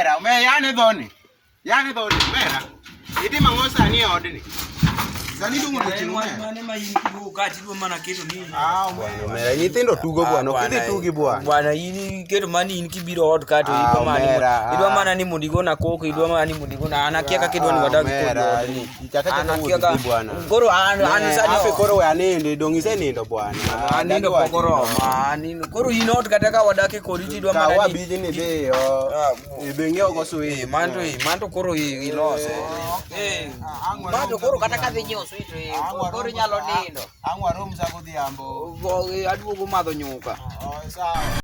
Omera, omera yane dhoni. Yane dhoni, omera. Itimo ang'o sani e odni? Sani idong'o odiechieng' Wach omera. mane ma in kiduogo ka tidwa mana keto ni Ah, omera. Omera nyithindo tugo bwana, ok idhi tugi bwana. Bwana in keto mani in kibiro ot ka to Ah, idwa mana ni omera, idwa ah. mana ni mondo igona koko, idwa mana ni mondo igona an akia kaka idwa ni wadag kodi Omera, odni. chak An achaka akia wuoth ka dhi bwana. koro an Ne, sani afe koro we aninde, dong' isenindo bwana. anindo pok oroma, anindo. Koro in ot kata ka wadak e kodi to idwa Kaw mana ni abijni dhiyo. Ah, Ibe ng'iew go sweet. Eh, manto eh, manto koro ilose. Eh, manto koro kata ka dhi nyiewo sweet koro inyalo nindo. Ang' warom sa godhiambo. Aduogo madho nyuka. Oh, sawa.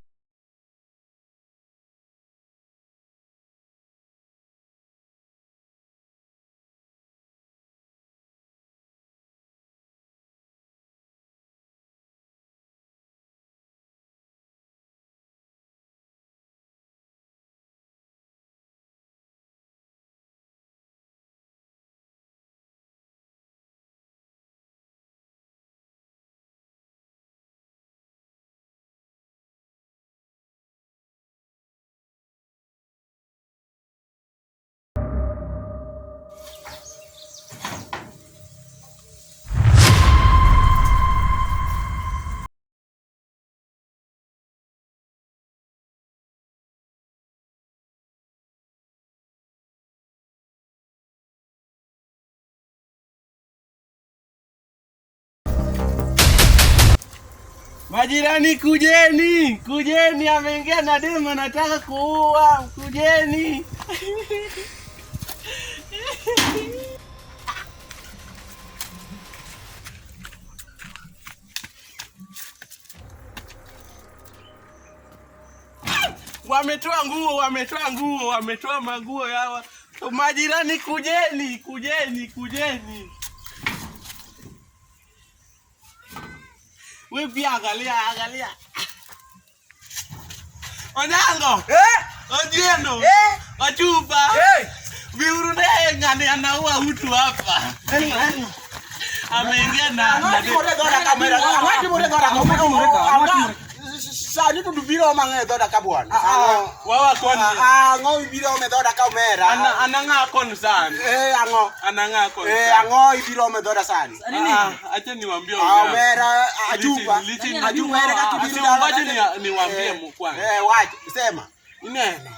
Majirani kujeni, kujeni, ameingia na demu anataka kuua, kujeni. Wametoa nguo, wametoa nguo, wametoa manguo hawa. Majirani kujeni, kujeni, kujeni. Wewe pia angalia, angalia. Onyango. Eh? Otieno. Eh? Ochupa. Eh! Viurunde ngani anaua utu hapa. Ameingia na Sani to biro mang'e dhoda ka bwana. Wawa koni. Ang'o ibiro ome dhoda ka omera? Ana anang'aa concern. Eh, ang'o? Anang'aa concern. Eh, ang'o ibiro ome dhoda sani? Ah, acha niwaambie. Ah, Onyango. omera, ajupa. Listen, Ajupa ere kaka ibiro dala. Wacha niwaambie kwanza. Eh, wach, sema. Neno.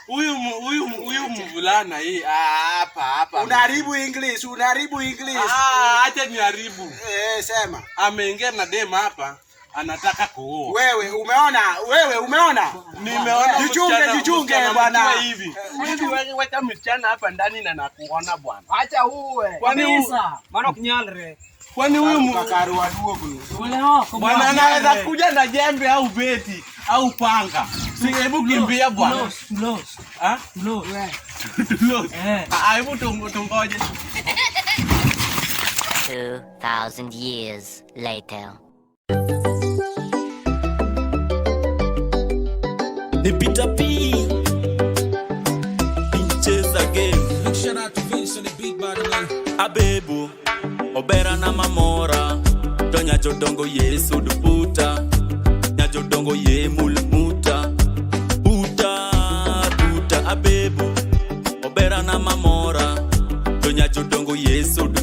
Huyu mvulana hii hapa hapa. Unaharibu English, unaharibu English. Ah, acha niharibu. Eh, sema. Ameingia na dem hapa anataka kuoa. Wewe umeona, wewe umeona? Nimeona Jichunge, jichunge msichana bwana. mkiwa hivi. Wewe weka msichana hapa ndani na nakuona bwana. Acha uwe. Kwani Mano ok nyalre. Kwani huyu Kakaru waduogni. bwana anaweza kuja na jembe au beti au panga. Si hebu kimbia bwana. Ah? Tulos. Ah, hebu tungoje. 2,000 years later. Ni Peter P. Pinches again. Big shout out to Vince on the beat, by the way. Abebu, obera na mamora. To nyajodongo ye sud puta. Nyajodongo ye mulmuta. Puta, puta abebu. Obera na mamora. To nyajodongo ye sud